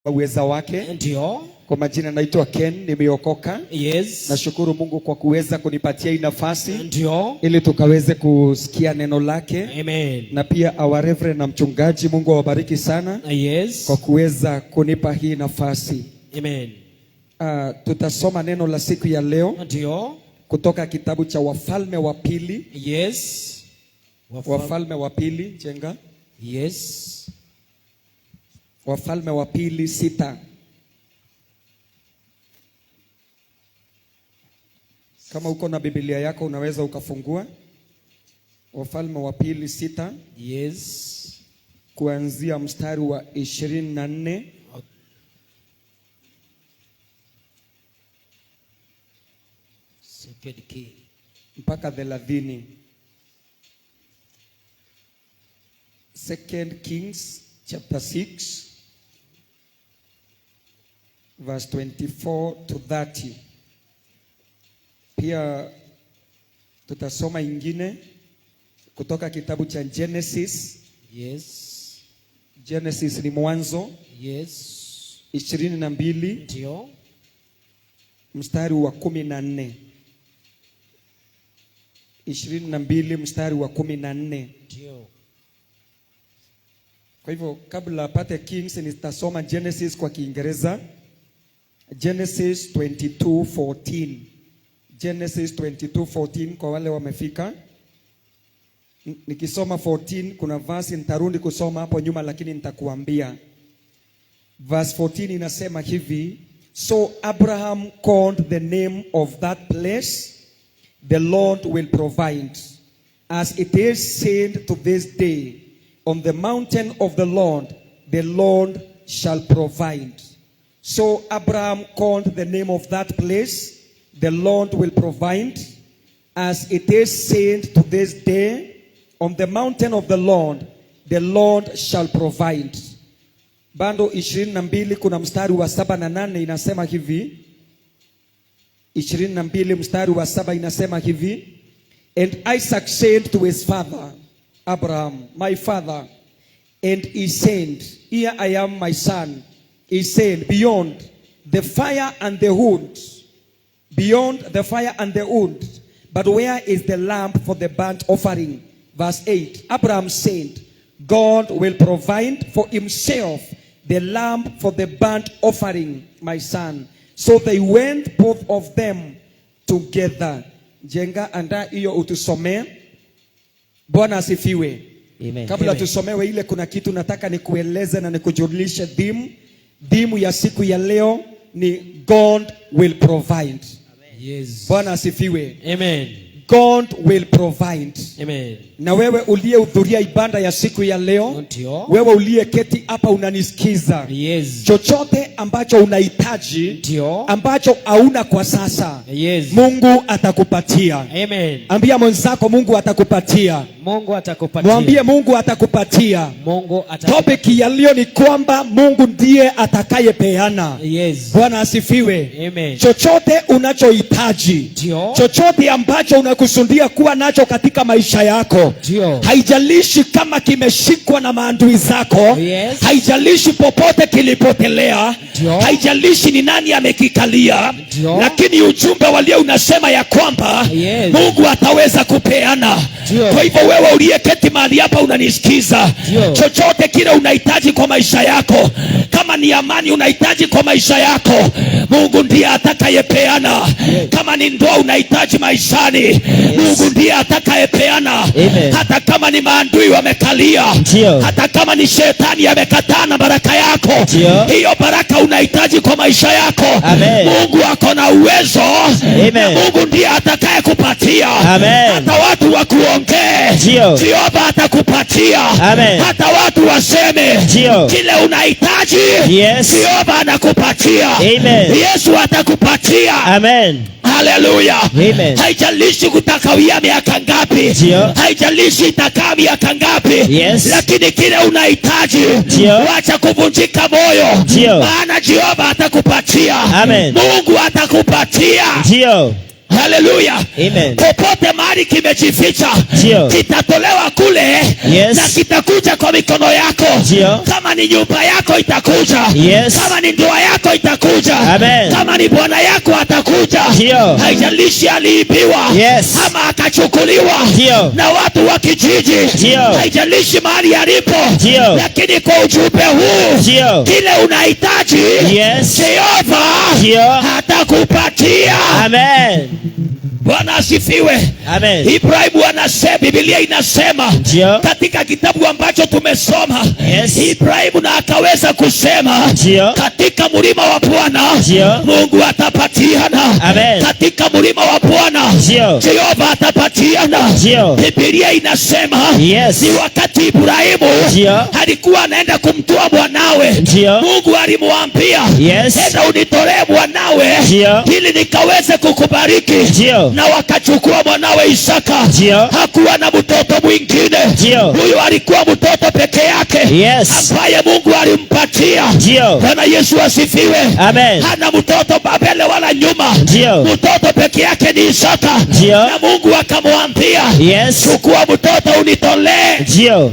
Uweza wake. Ndio. Kwa majina naitwa Ken, nimeokoka. Nashukuru Mungu kwa kuweza kunipatia hii nafasi ili tukaweze kusikia neno lake. Amen. Na pia our reverend na mchungaji, Mungu awabariki sana kwa kuweza kunipa hii nafasi. Amen. Tutasoma neno la siku ya leo kutoka kitabu cha Wafalme wa Pili. Wafalme wa Pili, jenga. Wafalme wa Pili 6. Kama uko na Biblia yako unaweza ukafungua. Wafalme wa Pili 6. Kuanzia mstari wa 24. Second King. Mpaka 30. Second Kings chapter 6 verse 24 to 30. Pia tutasoma ingine kutoka kitabu cha Genesis. Genesis ni mwanzo. 22. Mstari wa 14. 22 mstari wa 14. Kwa hivyo kabla apate Kings nitasoma Genesis kwa Kiingereza. Genesis 22:14. Genesis 22:14 kwa wale wamefika. Nikisoma 14 kuna verse nitarudi kusoma hapo nyuma lakini nitakuambia. Verse 14 inasema hivi, so Abraham called the name of that place, the Lord will provide, as it is said to this day, on the mountain of the Lord, the Lord shall provide. So Abraham called the name of that place, the Lord will provide, as it is said to this day, on the mountain of the Lord, the Lord shall provide. Bando 22 kuna mstari wa 7 na 8 inasema hivi. 22 mstari wa 7 inasema hivi, and Isaac said to his father Abraham, my father, and he said, here I am, my son. He said, beyond the fire and the wood, beyond the fire and the wood, but where is the lamb for the burnt offering? Verse 8, Abraham said, God will provide for himself the lamb for the burnt offering, my son. So they went both of them together. Jenga, andaa hiyo utusomee. Bwana asifiwe. Amen. Kabla Amen. tusomewe ile, kuna kitu nataka nikueleze na nikujulishe. Theme ya siku ya leo ni God will provide. Bwana asifiwe. Amen. God will provide. Amen. Na wewe uliyehudhuria ibada ya siku ya leo, wewe uliyeketi hapa unanisikiza, chochote ambacho unahitaji, ambacho hauna kwa sasa, Mungu atakupatia. Amen. Ambia mwenzako Mungu atakupatia. Mungu atakupatia. Mwambie Mungu atakupatia. Mungu atakupatia. Topic ya leo ni kwamba Mungu ndiye atakayepeana. Bwana asifiwe. Amen. Chochote unachohitaji, chochote ambacho unakusudia kuwa nacho katika maisha yako, haijalishi kama kimeshikwa na maadui zako, haijalishi popote kilipotelea, haijalishi ni nani amekikalia, lakini ujumbe wa leo unasema ya kwamba Mungu ataweza kupeana. Kwa hivyo wewe uliyeketi mahali hapa unanisikiza, chochote kile unahitaji kwa maisha yako, kama ni amani unahitaji kwa maisha yako, Mungu ndiye atakayepeana. Kama ni ndoa unahitaji maishani, Mungu ndiye atakayepeana. Amen. Hata kama ni maadui wamekalia, hata kama ni shetani amekataa na baraka yako, hiyo baraka unahitaji kwa maisha yako, Amen. Mungu ako na uwezo. Amen. Na Mungu ndiye atakayekupatia. Amen. Hata watu wakuongee, Jehova atakupatia. Amen. Hata watu waseme kile unahitaji, Jehova anakupatia. Amen. Yesu atakupatia. Amen. Hallelujah. Amen. Haijalishi kutakawia miaka ngapi. Haijalishi itakaa miaka ngapi. Lakini kile unahitaji, wacha kuvunjika moyo. Maana Jehova atakupatia. Amen. Mungu atakupatia. Haleluya. Amen. Popote mahali kimejificha, Ndio. Kitatolewa kule Yes. na kitakuja kwa mikono yako. Ndio. Kama ni nyumba yako itakuja. Yes. Kama ni ndoa yako itakuja. Amen. Kama ni bwana yako atakuja. Ndio. Haijalishi aliibiwa Yes. ama akachukuliwa Ndio. na watu wa kijiji. Ndio. Haijalishi mahali alipo, Ndio. lakini kwa ujumbe huu, Ndio. kile unahitaji, Yes. Jehova Ndio. atakupatia. Amen. Bwana asifiwe. Amen. Ibrahimu anasema, Biblia inasema Ndio. Katika kitabu ambacho tumesoma, Yes. Ibrahimu na akaweza kusema, Ndio. Katika mlima wa Bwana Ndio. Mungu atapatiana. Amen. Katika mlima wa Bwana Ndio. Jehova atapatiana. Ndio. Biblia inasema Yes. ni wakati Ibrahimu Ndio. Alikuwa anaenda kumtoa mwanawe, Ndio. Mungu alimwambia, Yes. enda unitolee mwanawe Ndio. Ili nikaweze kukubariki. Ndio. Na wakachukua mwanawe Isaka. Ndio. Hakuwa na mtoto mwingine. Ndio. Huyo alikuwa mtoto peke yake Yes. ambaye Mungu alimpatia. Ndio. Bwana Yesu asifiwe. Amen. Hana mtoto mbele wala nyuma. Ndio. Mtoto peke yake ni Isaka. Ndio. Na Mungu akamwambia, Yes. chukua mtoto unitolee. Ndio.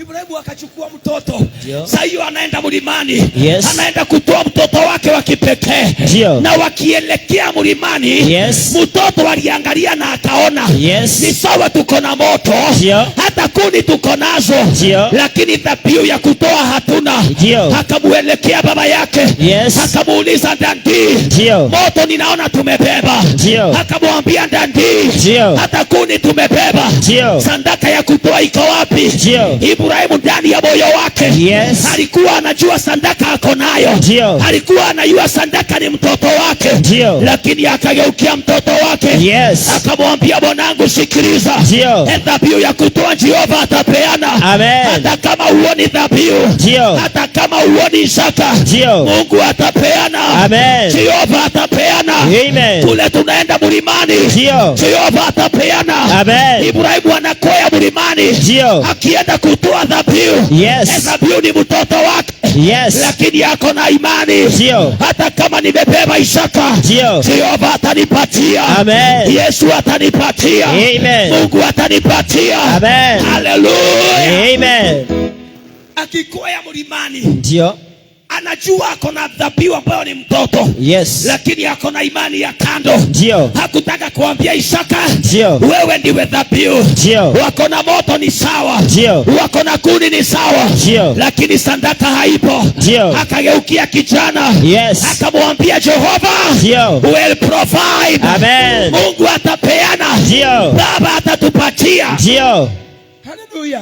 Ibrahimu akachukua mtoto. Ndio. Sasa hiyo anaenda mlimani. Yes. Anaenda kutoa mtoto wake wa kipekee. Ndio. Na wakielekea mlimani, Yes. mtoto aliangalia na akaona, Yes. ni sawa tuko na moto, Ndio. Hata kuni tuko nazo, Ndio. Lakini dhabihu ya kutoa hatuna. Ndio. Akamuelekea baba yake, Yes. akamuuliza, "Daddy, Ndio. Moto ninaona tumebeba." Ndio. Akamwambia, "Daddy, Ndio. Hata kuni tumebeba, Ndio. Sadaka ya kutoa iko wapi?" Ndio. Ibrahimu ndani ya moyo wake, Yes. alikuwa anajua sadaka ako nayo. Ndio. Alikuwa anajua sadaka ni mtoto wake. Ndio. Lakini akageukia mtoto wake, Yes. akamwambia, "Mwanangu, sikiliza, Ndio. Dhabihu ya kutoa Jehova atapeana. Amen. Hata kama huoni dhabihu, Ndio. Hata kama huoni Isaka, Ndio. Mungu atapeana. Amen. Jehova atapeana. Amen. Kule tunaenda mlimani, Ndio. Jehova atapeana. Amen. Ibrahimu anakwea mlimani, Ndio. Akienda kutoa dhabihu. Yes. Dhabihu ni mtoto wake. Yes. Lakini ako na imani. Ndio. Hata kama nimebeba Isaka, Ndio. Jehova atanipatia. Amen. Yesu atanipatia. Amen. Mungu atanipatia. Amen. Haleluya. Amen. Akikwea mlimani, Ndio. Anajua ako na dhabihu ambayo ni mtoto. Yes. Lakini ako na imani ya kando. Ndio. Hakutaka kuambia Isaka, Ndio. Wewe ndiwe dhabihu. Ndio. Wako na moto ni sawa. Ndio. Wako na kuni ni sawa. Ndio. Lakini sadaka haipo. Ndio. Akageukia kijana. Yes. Akamwambia, Jehova Ndio. Will provide. Amen. Mungu atapeana. Ndio. Baba atatupatia. Ndio. Haleluya.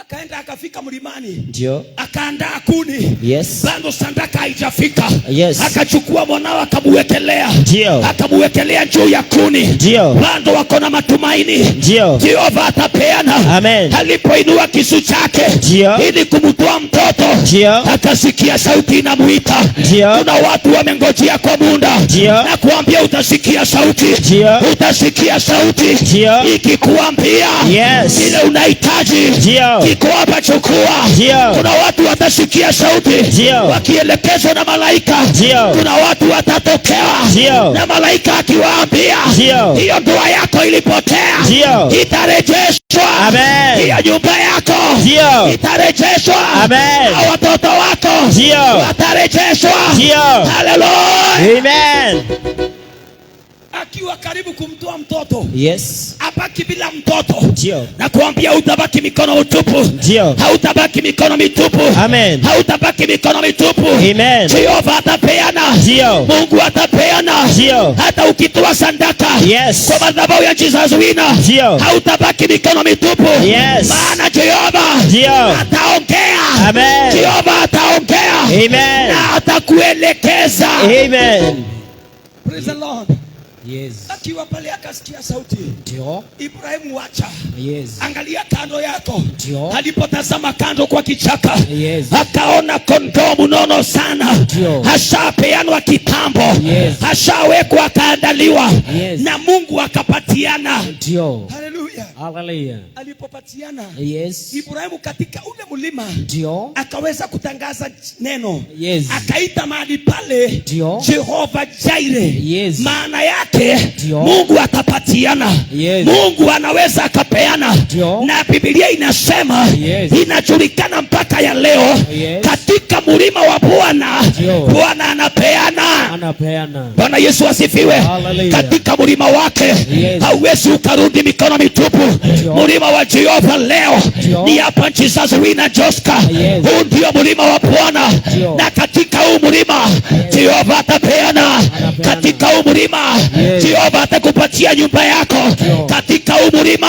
Akaenda akafika mlimani. Ndio. Akaandaa kuni. Yes. Bado sadaka haijafika. Yes. Akachukua mwanao akamuwekelea. Ndio. Akamuwekelea juu ya kuni. Ndio. Bado wako na matumaini. Ndio. Jehova atapeana. Amen. Alipoinua kisu chake Ndio. Ili kumtoa mtoto, Ndio. Akasikia sauti inamuita. Ndio. Kuna watu wamengojea kwa muda. Ndio. Na kuambia utasikia sauti. Ndio. Utasikia sauti. Ndio. Ikikuambia Yes. kile unahitaji. Ndio. Kiko hapa, chukua. Ndio. Kuna watu watasikia sauti Ndio. Wakielekezwa na malaika. Ndio. Kuna watu watatokewa Ndio. na malaika akiwaambia, Ndio. Hiyo ndoa yako ilipotea Ndio. Itarejeshwa. Amen. Hiyo nyumba yako Ndio. Itarejeshwa. Amen. Na watoto wako Ndio. Watarejeshwa. Ndio. Haleluya. Amen. Akiwa karibu kumtoa mtoto, Yes. abaki bila mtoto. Ndio. Na kuambia utabaki mikono mitupu. Ndio. Hautabaki mikono mitupu. Amen. Hautabaki mikono mitupu. Amen. Jehova atapeana. Ndio. Mungu atapeana. Ndio. Hata ukitoa sadaka Yes. kwa madhabahu ya Jesus Winner, Ndio. hautabaki mikono mitupu. Yes. Maana Jehova Ndio. ataongea. Amen. Jehova ataongea. Amen. Na atakuelekeza. Amen. Praise the Lord. Yes. Akiwa pale akasikia sauti. Ndio. Ibrahimu, wacha. Yes. Angalia kando yako. Ndio. Alipotazama kando kwa kichaka, Yes. akaona kondoo mnono sana. Ndio. Ndio. Ashapeanwa kitambo. Ashawekwa, akaandaliwa na Mungu akapatiana. Haleluya. Hallelujah. Alipopatiana, Ibrahimu katika ule mlima akaweza kutangaza neno. Akaita mahali pale Jehova Jireh. Maana yake Mungu atapatiana. Mungu anaweza akapeana. Na Biblia inasema, inajulikana mpaka ya leo, katika mlima wa Bwana, Bwana anapeana. Anapeana. Bwana Yesu asifiwe. Hallelujah. Katika mlima wake hauwezi ukarudi mikono mitupu. Mlima wa Jehova leo ni hapa Jesus Winner Joska. Huu ndio mlima wa Bwana, na katika huu mlima Jehova atapeana. Anapeana. Katika huu mlima Jehova atakupatia nyumba yako. Katika huu mlima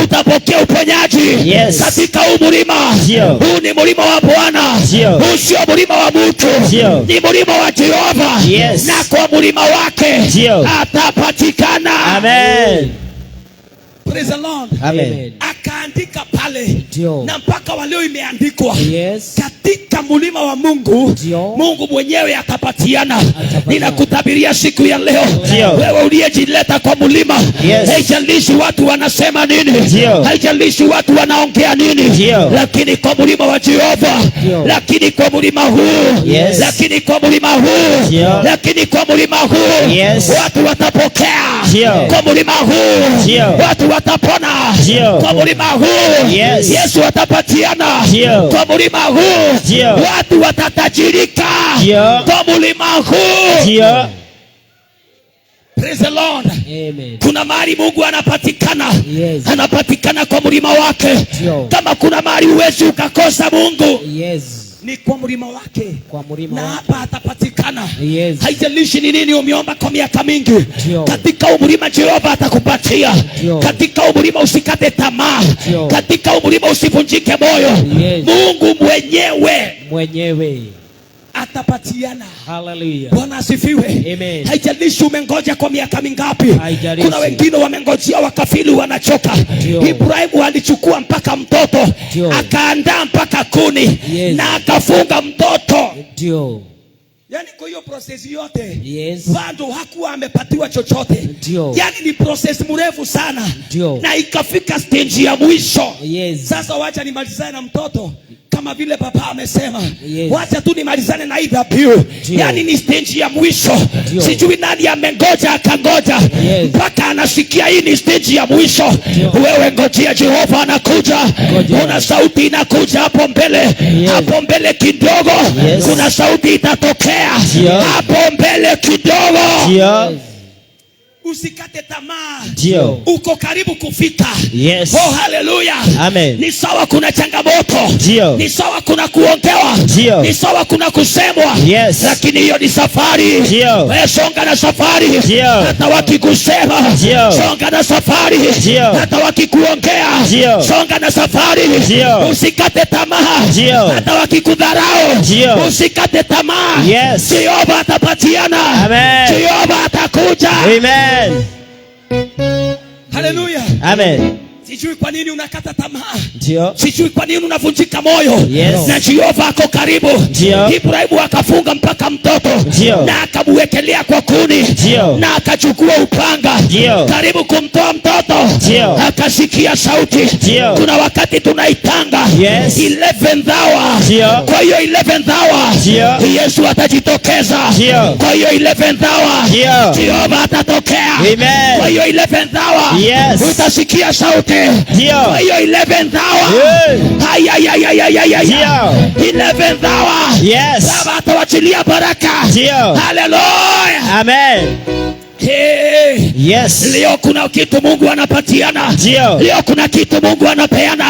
utapokea uponyaji. Katika huu mlima, huu ni mlima wa Bwana, huu sio mlima wa mtu, ni mlima wa Jehova, na kwa mlima wake atapatikana. Amen. Praise the Lord. Amen. Akaandika pale na mpaka wa leo imeandikwa, katika mlima wa Mungu, Mungu mwenyewe atapatiana. Atapatiana. Ninakutabiria siku ya leo, wewe uliyejileta kwa mlima, haijalishi watu wanasema nini, haijalishi watu wanaongea nini, lakini kwa mlima wa Jehova, lakini kwa mlima huu, lakini kwa mlima huu, lakini kwa mlima huu, watu watapokea. Kwa mlima huu, watu watapona. Kwa mlima huu, Yesu atapatiana. Kwa mlima huu, watu watatajirika. Kwa mlima huu. Praise the Lord. Amen. Kuna mahali Mungu anapatikana. Anapatikana kwa mlima wake. Kama kuna mahali huwezi ukakosa Mungu, ni kwa mlima wake. Kwa mlima Na wake. hapa atapatikana. Haijalishi ni nini umeomba kwa miaka mingi, katika huu mlima Jehova atakupatia. Katika huu mlima usikate tamaa. Katika huu mlima usivunjike moyo. Mungu mwenyewe Mwenyewe. Atapatiana. Hallelujah. Bwana asifiwe. Amen. Haijalishi umengoja kwa miaka mingapi. Haijalishi. Kuna wengine wamengojea wakafeel wanachoka. Ibrahimu alichukua mpaka mtoto, akaandaa mpaka kuni na akafunga mtoto. Yaani kwa hiyo process yote bado hakuwa amepatiwa chochote. Yaani ni process mrefu sana. Na ikafika stage ya mwisho. Sasa wacha nimalizane na mtoto kama vile papa amesema. Wacha tu nimalizane na hii dhabihu. Yaani ni stage ya mwisho. Sijui nani amengoja akangoja mpaka anasikia hii ni stage ya mwisho. Wewe ngojea, Jehova anakuja. Ngojea. Kuna sauti inakuja hapo mbele. Hapo mbele kidogo. Kuna sauti itatokea. Hapo mbele kidogo. Usikate tamaa. Uko karibu kufika. Oh, haleluya. Amen. Ni sawa kuna changamoto. Ni sawa kuna kuongewa. Ni sawa kuna kusemwa. Lakini hiyo ni safari. Wewe songa na safari. Hata wakikusema, songa na safari. Hata wakikuongea, songa na safari. Usikate tamaa. Hata wakikudharau, usikate tamaa. Jehova atapatiana. Amen. Jehova atakuja. Amen. Haleluya. Amen. Sijui kwa nini unakata tamaa. Sijui kwa nini unavunjika moyo. Na Jehova ako karibu. Ibrahimu akafunga mpaka mtoto. Na akamwekelea kwa kuni. Na akachukua upanga. Karibu kumtoa mtoto. Akasikia sauti. Kuna wakati tunaitanga 11th hour. Kwa hiyo 11th hour Yesu atajitokeza. Kwa hiyo 11th hour Jehova atatokea. Amen. Kwa hiyo 11th hour utasikia sauti. Kwa hiyo 11th hour. Haya, ya, ya, ya, ya, ya, ya. 11th hour. Baba atawachilia baraka. Hallelujah. Amen. Hey. Leo kuna kitu Mungu anapatiana. Leo kuna kitu Mungu anapeana.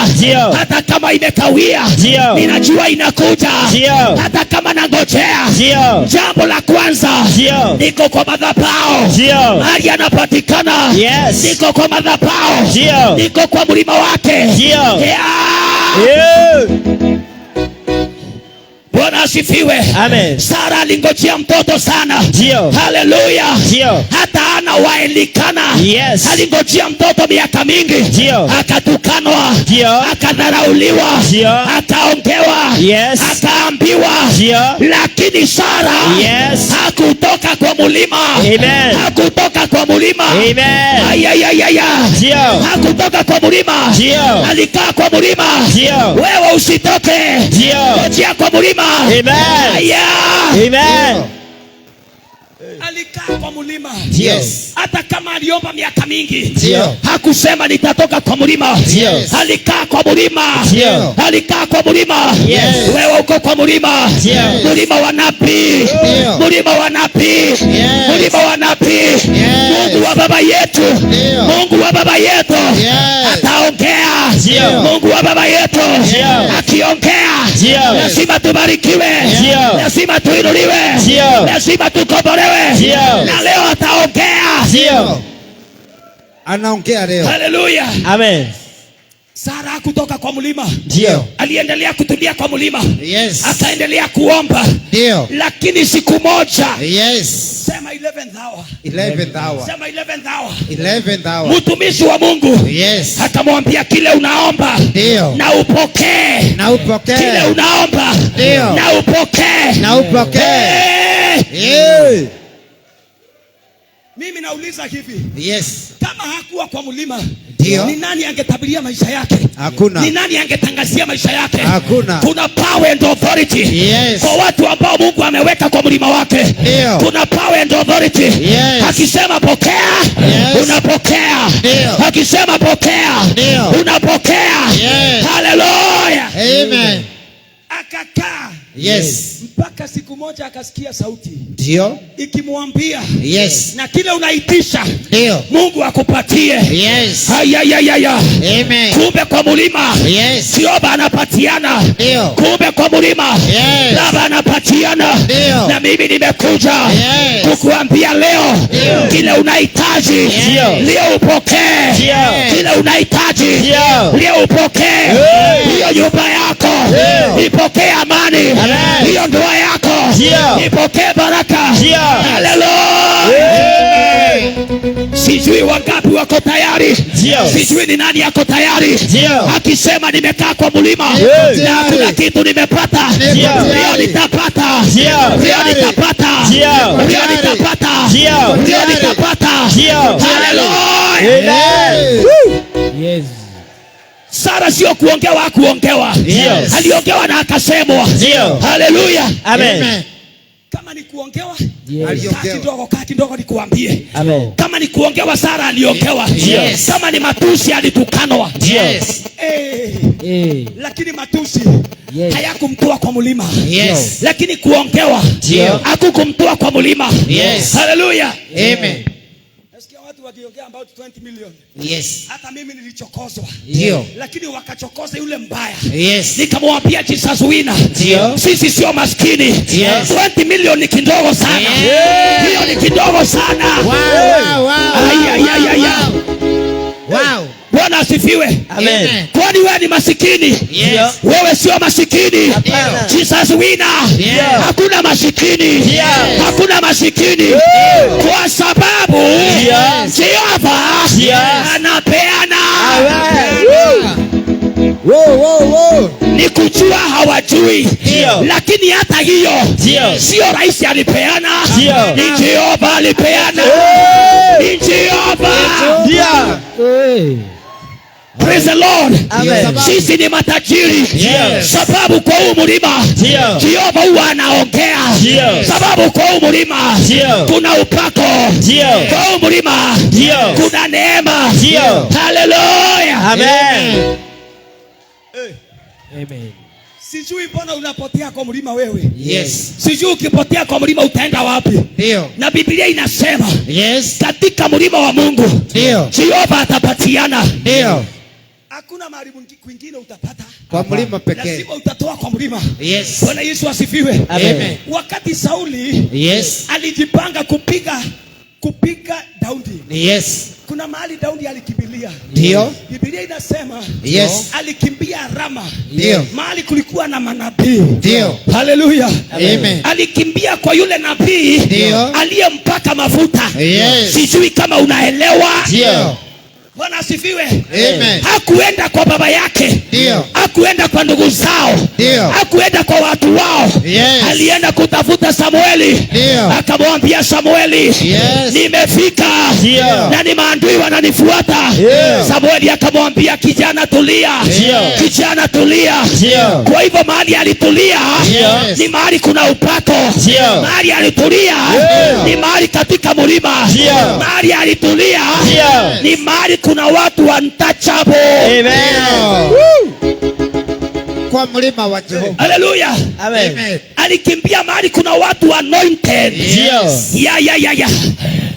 Hata kama imekawia, ninajua inakuja. Hata kama nangojea. Jambo la kwanza, niko kwa madhabahu. Mahali anapatikana. Niko kwa madhabahu. Niko kwa mlima wake. Yeah. Bwana asifiwe. Amen. Sara alingojea mtoto sana. Ndio. Haleluya. Ndio. Hata ana Mwana wa Elikana alingojea mtoto miaka mingi, akatukanwa, akadharauliwa, akaongewa, akaambiwa, lakini Sara hakutoka kwa mulima. Amen. Hakutoka kwa mulima. Amen. Ayayayaya. Hakutoka kwa mulima. Alikaa kwa mulima. Wewe usitoke. Ngojea kwa mulima. Amen. Aya. Amen. Alikaa kwa mulima. Hata kama aliomba miaka mingi, hakusema nitatoka kwa mulima. Alikaa kwa mulima. Alikaa kwa mulima. Wewe uko kwa mulima. Mulima wa nabii. Mulima wa nabii. Mulima wa nabii. Mungu wa baba yetu. Mungu wa baba yetu ataongea. Mungu wa baba yetu akiongea, lazima tubarikiwe, lazima tuinuliwe, lazima tukombolewe. Na leo ataongea. Anaongea leo. Haleluya. Amen. Sara hakutoka kwa mlima. Aliendelea kutulia kwa mlima. Akaendelea kuomba. Lakini siku moja, sema 11th hour. 11th hour. Sema 11th hour. 11th hour. Mtumishi wa Mungu akamwambia, kile unaomba na upokee. Na upokee. Kile unaomba na upokee. Na upokee. Hey! Yeah. Mimi nauliza hivi. Kama hakuwa kwa mlima, ni nani angetabiria maisha yake? Hakuna. Ni nani angetangazia maisha yake? Hakuna. Kuna power and authority kwa watu ambao Mungu ameweka kwa mlima wake. Kuna power and authority. Akisema pokea, unapokea. Akisema pokea, unapokea. Hallelujah. Amen. Akakaa mpaka siku moja akasikia sauti ikimwambia, na kile unaitisha Mungu akupatie. Ayayayaya. Amen. Kumbe kwa mulima Jehova anapatiana. Kumbe kwa mulima Baba anapatiana. Na mimi nimekuja kukuambia leo, kile unahitaji leo upokee. Kile unahitaji leo upokee. Hiyo nyumba yako ipokee amani. Amen. Hiyo ndoa yako ipokee baraka. Haleluya. Sijui wangapi wako tayari. Sijui ni nani yako tayari. Akisema nimekaa kwa mlima na hakuna kitu nimepata. Leo nitapata. Leo nitapata. Leo nitapata. Leo nitapata. Haleluya. Amen. Yes. Sara sio kuongewa, hakuongewa. Aliongewa na akasemwa. Haleluya. Amen. Amen. Kama ni kuongewa, Aliongewa. kaa kidogo, kaa kidogo nikuambie. Amen. Kama ni kuongewa, Sara aliongewa. Kama ni matusi, alitukanwa. Lakini matusi hayakumtoa kwa mlima. Lakini kuongewa hakukumtoa kwa mlima. Haleluya. Amen. Nasikia watu wakiongea about 20 million. Hata mimi nilichokozwa. Lakini wakachokoza yule mbaya. Nikamwambia Jesus winner. Sisi sio maskini. 20 million ni kidogo sana. Hiyo ni kidogo sana. Wow. Ay, ay, ay, ay, ay. Wow. Bwana asifiwe. Amen. Amen. Kwani wewe ni masikini? Wewe sio masikini. Hapana. Jesus winner. Hakuna masikini. Hakuna masikini. Kwa sababu Jehova anapeana. Amen. Wow, wow, wow. Ni kujua hawajui. Lakini hata hiyo sio rais alipeana. Ni Jehova alipeana. Ni Jehova. Hey. Praise the Lord. Amen. Sisi ni matajiri. Sababu kwa huu mlima Jehova huwa anaongea. Sababu kwa huu mlima kuna upako. Kwa huu mlima kuna neema. Hallelujah. Amen. Amen. Sijui mbona unapotea kwa mlima wewe. Sijui ukipotea kwa mlima utaenda wapi. Na Biblia inasema katika mlima wa Mungu Jehova atapatiana. Hakuna mahali kwingine utapata. Kwa mlima pekee. Lazima utatoa kwa mlima. Bwana Yesu asifiwe. Amen. Amen. Wakati Sauli alijipanga kupiga Daudi. Kuna mahali Daudi alikimbilia. Ndio. Biblia inasema alikimbia Rama. Ndio. Mahali kulikuwa na manabii. Ndio. Haleluya. Amen. Alikimbia kwa yule nabii aliyempaka mafuta. Sijui kama unaelewa. Ndio. Bwana asifiwe. Amen. Hakuenda kwa baba yake. Ndio. Hakuenda kwa ndugu zao. Ndio. Hakuenda kwa watu wao. Alienda kutafuta Samueli. Ndio. Akamwambia Samueli, nimefika na ni maadui wananifuata. Samueli akamwambia, kijana tulia. Kijana tulia. Ndio. Kwa hivyo mahali alitulia ni mahali kuna upako. Ndio. Mahali alitulia ni mahali katika mlima. Ndio. Mahali alitulia Ndio. ni mahali kuna watu untouchable. Amen. Kwa mlima wa Jehova. Haleluya. Amen. Amen. Alikimbia mahali kuna watu anointed. Ndio. Ya.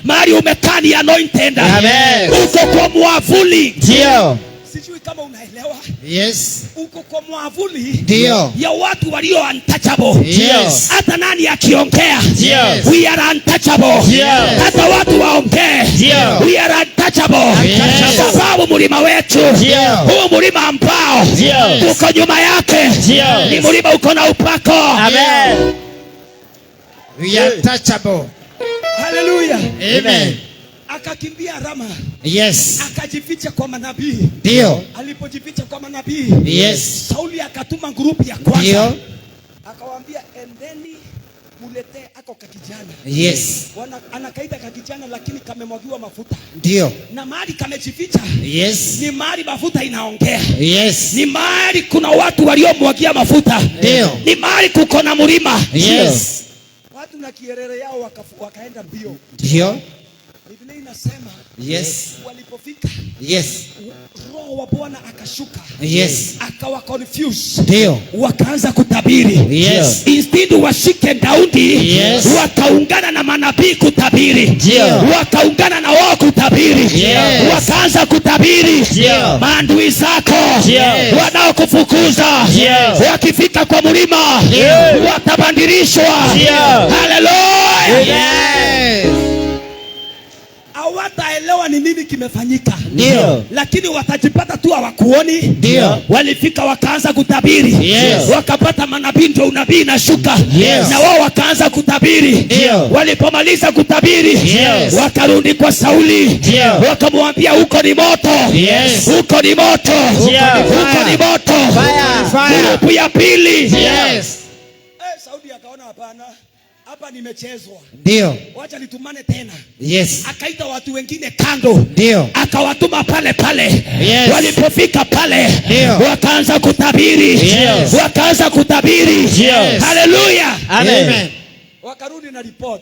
Mahali umekaa ni anointed. Amen. Uko kwa mwavuli. Ndio. Sijui kama unaelewa. Yes. Uko kwa mwavuli Ndio. ya watu walio untouchable. Yes. Hata nani akiongea, Ndio. we are untouchable. Ndio. Hata watu waongee, Ndio. we are untouchable. Untouchable. Sababu mlima wetu, Ndio. huu mlima ambao Ndio. tuko nyuma yake, Ndio. ni mlima uko na upako. Amen. We are touchable. Haleluya. Amen. Akakimbia Rama, akajificha kwa manabii. Ndio. Alipojificha kwa manabii, Sauli akatuma group ya kwanza. Ndio. Akawaambia, endeni muletee ako kakijana. Anakaita kakijana lakini kamemwagiwa mafuta. Ndio. Na mahali kamejificha ni mahali mafuta inaongea. Ni mahali kuna watu waliomwagia mafuta. Ndio. Ni mahali kuko na mlima. Watu na kierere yao wakaenda mbio. Ndio. Biblia inasema walipofika, Roho wa Bwana akashuka. Akawa confuse. Ndio. Wakaanza kutabiri. Instead washike Daudi, wakaungana na manabii kutabiri. Ndio. Wakaungana na wao kutabiri. Wakaanza kutabiri. Ndio. Maadui zako Ndio. wanaokufukuza Ndio. wakifika kwa mlima Ndio. watabadilishwa. Ndio. Haleluya. Yes. Hawataelewa ni nini kimefanyika. Ndio. Lakini watajipata tu hawakuoni. Ndio. Walifika wakaanza kutabiri. Wakapata manabii, ndio unabii inashuka. Na wao wakaanza kutabiri. Ndio. Walipomaliza kutabiri, wakarudi kwa Sauli. Ndio. Wakamwambia huko ni moto. Huko ni moto. Ndio. Huko ni moto. Fire. Fire. Grupu ya pili. Sauli akaona hapana, hapa nimechezwa. Ndio. Wacha nitumane tena. Akaita watu wengine kando. Ndio. Akawatuma pale pale. Walipofika pale, Ndio. wakaanza kutabiri. Wakaanza kutabiri. Yes. Haleluya. Amen. Amen. Wakarudi na report.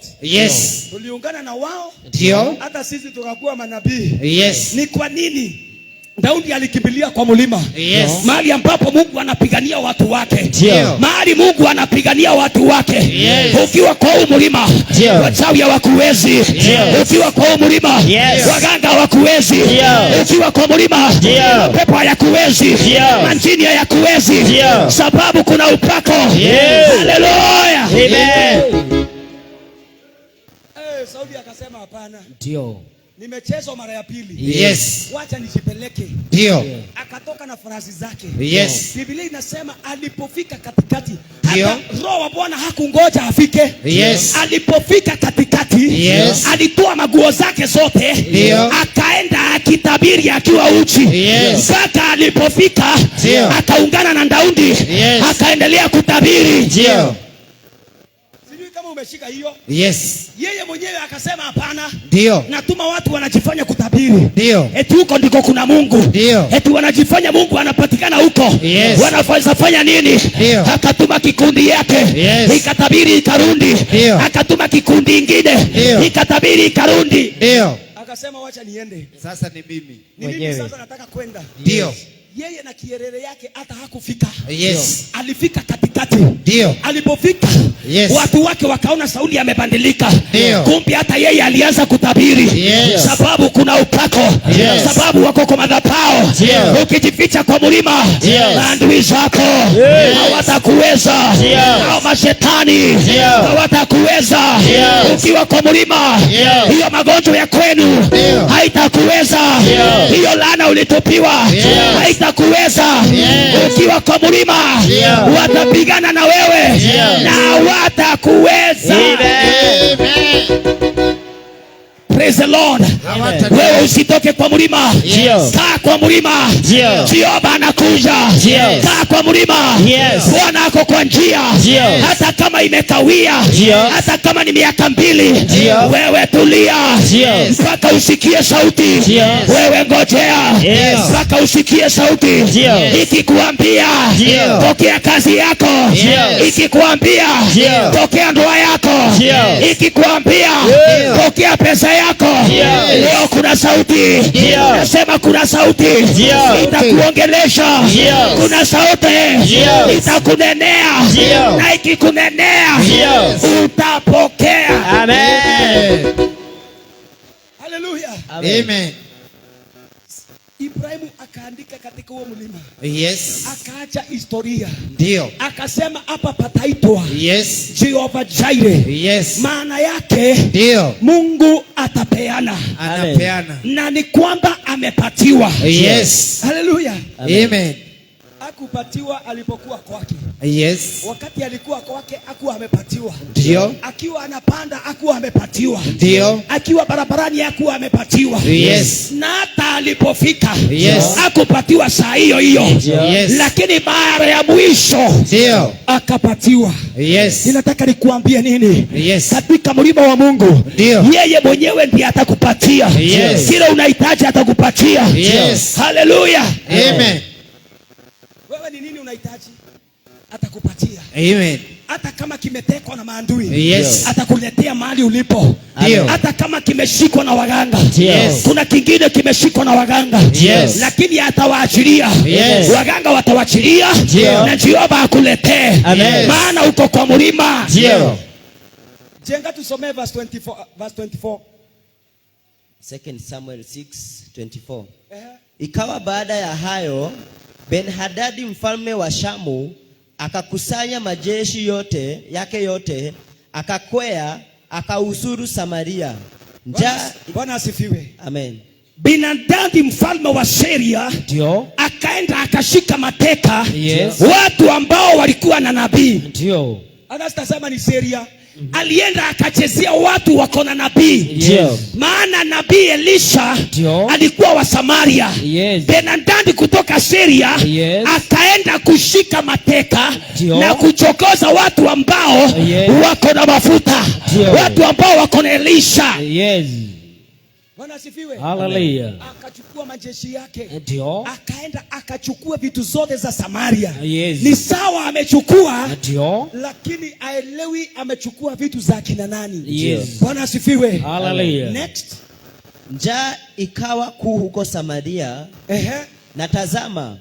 Tuliungana na wao. Ndio. Hata sisi tukakuwa manabii. Ni kwa nini Daudi alikimbilia kwa mlima? Mahali ambapo Mungu anapigania watu wake. Ndio. Mahali Mungu anapigania watu wake. Ukiwa kwa huu mlima, Ndio. wachawi hawakuwezi. Ndio. Ukiwa kwa huu mlima, waganga hawakuwezi. Ndio. Ukiwa kwa mlima, Ndio. mapepo hayakuwezi. Ndio. Majini hayakuwezi. Ndio. Sababu kuna upako. Yes. Haleluya. Amen. Sauli akasema hapana. Ndio. Nimechezwa mara ya pili. Yes. Wacha nijipeleke. Ndio. Akatoka na farasi zake. Yes. Biblia inasema alipofika katikati, Ndio. hata Roho wa Bwana hakungoja afike. Yes. Alipofika katikati, Yes. alitoa maguo zake zote, Ndio. akaenda akitabiri akiwa uchi. Yes. Mpaka alipofika, Ndio. akaungana na Daudi, Yes. akaendelea kutabiri. Ndio. Sijui kama umeshika hiyo. Yes. Yeye mwenyewe akasema hapana. Ndio. Natuma watu wanajifanya kutabiri. Ndio. Eti huko ndiko kuna Mungu. Ndio. Eti wanajifanya Mungu anapatikana huko. Yes. Wanafanya fanya nini? Ndio. Akatuma kikundi yake. Yes. Ikatabiri ikarundi. Ndio. Akatuma kikundi ingine. Ndio. Ikatabiri ikarundi. Ndio. Akasema wacha niende. Sasa ni mimi. Ni mimi Mwenyewe. sasa nataka kwenda. Ndio. Yeye na kierere yake hata hakufika. Yes. Alifika katikati. Ndio. Alipofika, Yes. watu wake wakaona Sauli amebadilika. Ndio. Kumbe hata yeye alianza kutabiri. Yes. Sababu kuna upako. Yes. Sababu wako kwa madhabahu. Ndio. Ukijificha kwa mlima, Yes. maadui zako Yes. hawatakuweza. Yes. Hao mashetani Ndio. hawatakuweza. Yes. Ukiwa kwa mlima, hiyo magonjwa ya kwenu haitakuweza. Hiyo laana ulitupiwa haitakuweza. Ukiwa kwa mlima, watapigana na wewe na watakuweza. Amen. Praise the Lord. Wewe usitoke kwa mlima. Kaa kwa mlima. Jehova anakuja. Kaa kwa mlima. Bwana ako kwa njia. Hata kama imekawia, hata kama ni miaka 2, wewe tulia mpaka usikie sauti. Wewe ngojea mpaka usikie sauti ikikuambia pokea kazi yako, ikikuambia pokea ndoa yako, ikikuambia pokea pesa yako. Leo kuna sauti, nasema kuna sauti itakuongelesha, kuna sauti itakunenea, na ikikunenea utapokea. Amen. Haleluya. Amen. Ibrahimu akaandika katika huo mlima, akaacha historia, akasema hapa pataitwa Jehova Jireh. Maana yake Mungu atapeana, Anapeana. Na ni kwamba amepatiwa. Haleluya. Amen. Hakupatiwa alipokuwa kwake. Wakati alikuwa kwake hakuwa amepatiwa. Akiwa anapanda hakuwa amepatiwa. Akiwa barabarani hakuwa amepatiwa. Na hata alipofika hakupatiwa saa hiyo hiyo. Lakini mara ya mwisho akapatiwa. Ninataka nikuambie nini? Katika mlima wa Mungu, yeye mwenyewe ndiye atakupatia. Kile unahitaji atakupatia. Haleluya. Amen. Wewe ni nini unahitaji? Atakupatia. Amen. Hata kama kimetekwa na maadui, atakuletea mahali ulipo. Hata kama kimeshikwa na waganga, kuna kingine kimeshikwa na waganga, lakini atawaachilia. Waganga watawachilia na Jehova akuletee, maana uko kwa mlima. Jenga, tusomee verse 24, verse 24. 2 Samuel 6:24. Ikawa baada ya hayo, Ben-Hadadi mfalme wa Shamu akakusanya majeshi yote yake yote, akakwea akahusuru Samaria. Njaa. Bwana asifiwe. Amen. Benadadi mfalme wa Syria akaenda akashika mateka watu ambao walikuwa na nabii. Hata sitasema ni Syria. Alienda akachezea watu wako na nabii. Maana nabii Elisha alikuwa wa Samaria. Benadadi kutoka Syria akaenda kushika mateka na kuchokoza watu ambao wako na mafuta, watu ambao wako na Elisha. Bwana asifiwe. Hallelujah. Akachukua majeshi yake. Akaenda akachukua vitu zote za Samaria. Ni sawa amechukua, lakini aelewi amechukua vitu za kina nani. Bwana asifiwe. Hallelujah. Next. Njaa ikawa kuu huko Samaria, na tazama,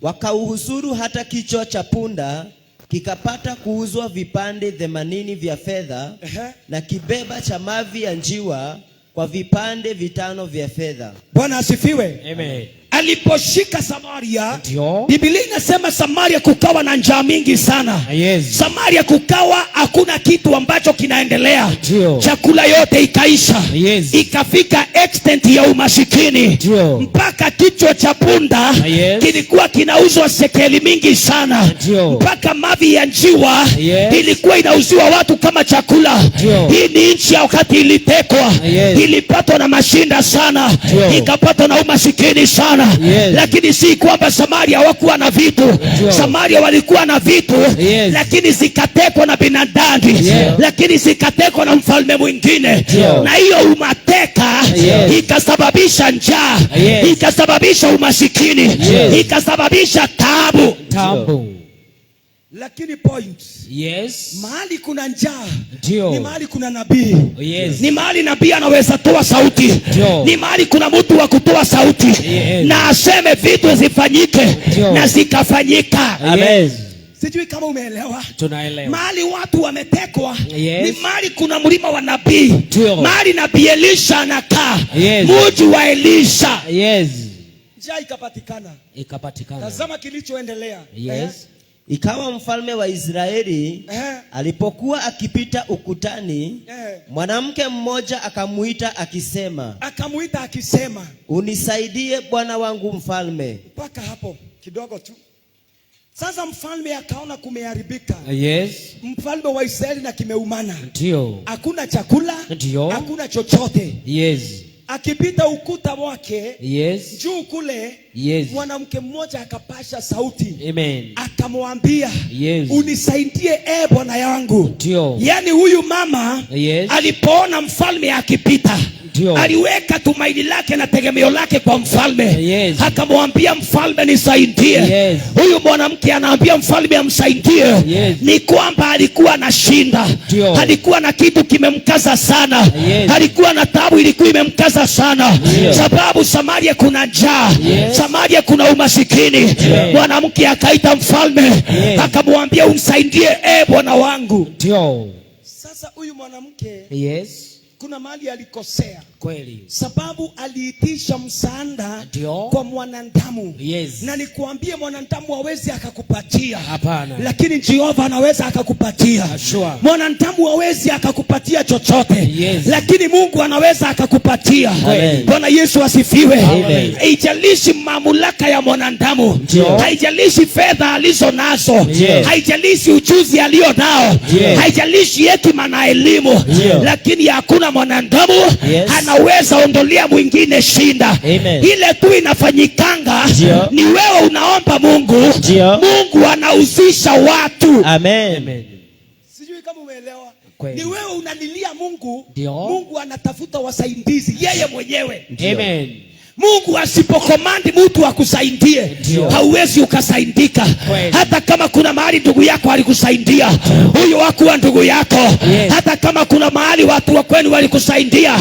wakauhusuru hata kichwa cha punda kikapata kuuzwa vipande 80 vya fedha, na kibeba cha mavi ya njiwa kwa vipande 5 vya fedha. Bwana asifiwe. Amen. Aliposhika Samaria, Biblia inasema Samaria kukawa na njaa mingi sana. Samaria kukawa hakuna kitu ambacho kinaendelea. Chakula yote ikaisha. Ikafika extent ya umasikini. Mpaka kichwa cha punda kilikuwa kinauzwa sekeli mingi sana. Mpaka mavi ya njiwa ilikuwa inauziwa watu kama chakula. Hii ni nchi ya wakati ilitekwa. Ilipatwa na mashinda sana. Ikapatwa na umasikini sana. Lakini si kwamba Samaria hawakuwa na vitu. Samaria walikuwa na vitu, lakini zikatekwa na Benadadi, lakini zikatekwa na mfalme mwingine. Na hiyo umateka ikasababisha njaa, ikasababisha umasikini, ikasababisha taabu. Taabu. Lakini point. Mahali kuna njaa, ni mahali kuna nabii. Ni mahali nabii anaweza toa sauti. Ni mahali kuna mtu wa kutoa sauti. Na aseme vitu zifanyike, na zikafanyika. Amen. Sijui kama umeelewa. Tunaelewa. Mahali watu wametekwa, ni mahali kuna mlima wa nabii. Mahali nabii Elisha anakaa. Mji wa Elisha. Njaa ikapatikana. Ikapatikana. Tazama kilichoendelea. Ikawa mfalme wa Israeli alipokuwa akipita ukutani, mwanamke mmoja akamuita akisema, Akamuita akisema, unisaidie bwana wangu mfalme. Mpaka hapo kidogo tu. Sasa mfalme akaona kumeharibika. Mfalme wa Israeli na kimeumana. Hakuna chakula, hakuna chochote. Akipita ukuta wake, juu kule, mwanamke mmoja akapasha sauti. Akamwambia, unisaidie bwana yangu. Yaani huyu mama alipoona mfalme akipita, aliweka tumaini lake na tegemeo lake kwa mfalme. Akamwambia mfalme, nisaidie. Huyu mwanamke anaambia mfalme amsaidie. Ni kwamba alikuwa na shinda. Alikuwa na kitu kimemkaza sana. Alikuwa na taabu ilikuwa imemkaza sana. Sababu Samaria kuna njaa. Samaria kuna umasikini. Mwanamke akaita mfalme. Akamwambia umsaidie, bwana wangu. Sasa huyu mwanamke kuna mahali alikosea. Sababu aliitisha msaada kwa mwanadamu. Na nikuambie mwanadamu hawezi akakupatia. Hapana. Lakini Jehova anaweza akakupatia. Mwanadamu hawezi akakupatia chochote. Lakini Mungu anaweza akakupatia. Bwana Yesu asifiwe. Amen. Haijalishi mamlaka ya mwanadamu. Haijalishi fedha alizo nazo. Haijalishi ujuzi alio nao. Haijalishi hekima na elimu. Lakini hakuna mwanadamu anaweza ondolea mwingine shinda. Amen. Ile tu inafanyikanga ni wewe unaomba Mungu. Mungu anahusisha watu. Amen. Amen. Sijui kama umeelewa. Kweli. Ni wewe unalilia Mungu. Ndio. Mungu anatafuta wasaidizi yeye mwenyewe. Amen. Mungu asipokomandi mtu akusaidie, hauwezi ukasaidika. Hata kama kuna mahali ndugu yako alikusaidia, huyo hakuwa ndugu yako. Hata kama kuna mahali watu wa kwenu walikusaidia,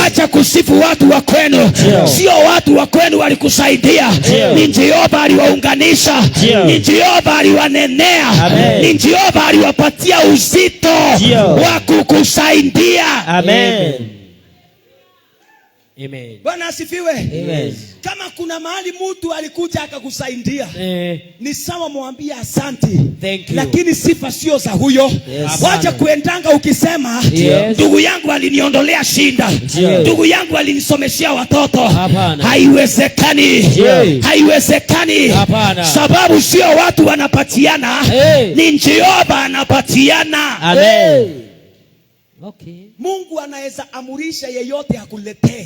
wacha kusifu watu wa kwenu. Sio watu wa kwenu walikusaidia. Ni Jehova aliwaunganisha. Ni Jehova aliwanenea. Amen. Ni Jehova aliwapatia uzito wa kukusaidia. Amen. Amen. Bwana asifiwe. Amen. Kama kuna mahali mtu alikuja akakusaidia, ni sawa mwambie asante. Thank you. Lakini sifa sio za huyo. Wacha kuendanga ukisema, ndugu yangu aliniondolea shinda. Ndugu yangu alinisomeshia watoto. Hapana. Haiwezekani. Haiwezekani. Hapana. Sababu sio watu wanapatiana, ni Jehova anapatiana. Amen. Okay. Mungu anaweza amurisha yeyote akuletee.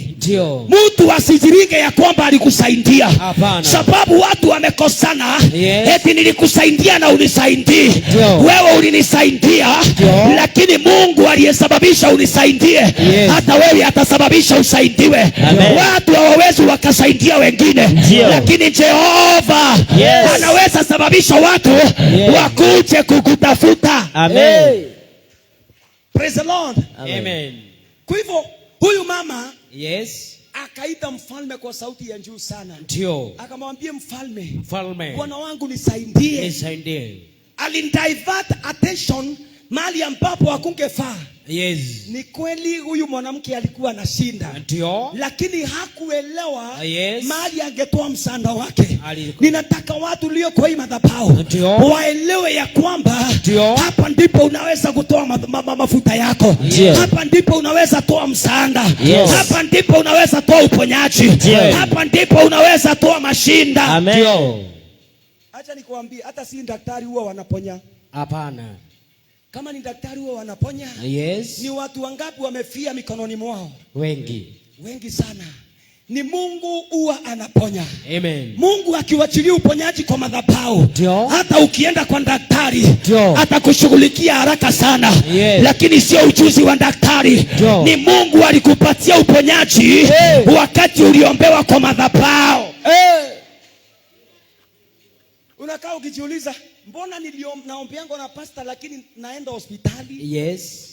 Mtu asijiringe ya kwamba alikusaidia. Hapana. Sababu watu wamekosana. Eti nilikusaidia na unisaidii. Wewe ulinisaidia, lakini Mungu aliyesababisha unisaidie, hata wewe atasababisha usaidiwe. Amen. Watu hawawezi wakasaidia wengine, lakini Jehova anaweza sababisha watu wakuje kukutafuta. Amen. Hey. Praise the Lord. Amen. Amen. Kwa hivyo huyu mama akaita mfalme kwa sauti ya juu sana. Akamwambia mfalme, Mfalme. Bwana wangu nisaidie. Nisaidie. Alindivert attention mahali ambapo hakungefaa. Ni kweli huyu mwanamke alikuwa na shinda. Lakini hakuelewa mahali angetoa msaada wake. Ninataka watu walio kwa hii madhabahu waelewe ya kwamba hapa ndipo unaweza kutoa mafuta yako. Hapa ndipo unaweza toa msaada. Hapa ndipo unaweza toa uponyaji. Hapa ndipo unaweza toa mashinda. Amen. Acha nikuambie, hata si daktari huwa wanaponya. Hapana. Kama ni daktari huwa wanaponya. Ni watu wangapi wamefia mikononi mwao? Wengi. Wengi sana. Ni Mungu huwa anaponya. Amen. Mungu akiwachilia uponyaji kwa madhabahu, hata ukienda kwa daktari, atakushughulikia haraka sana. Lakini sio ujuzi wa daktari. Ni Mungu alikupatia uponyaji wakati uliombewa kwa madhabahu. Hey. Unakaa ukijiuliza, mbona naombeango na pastor lakini naenda hospitali?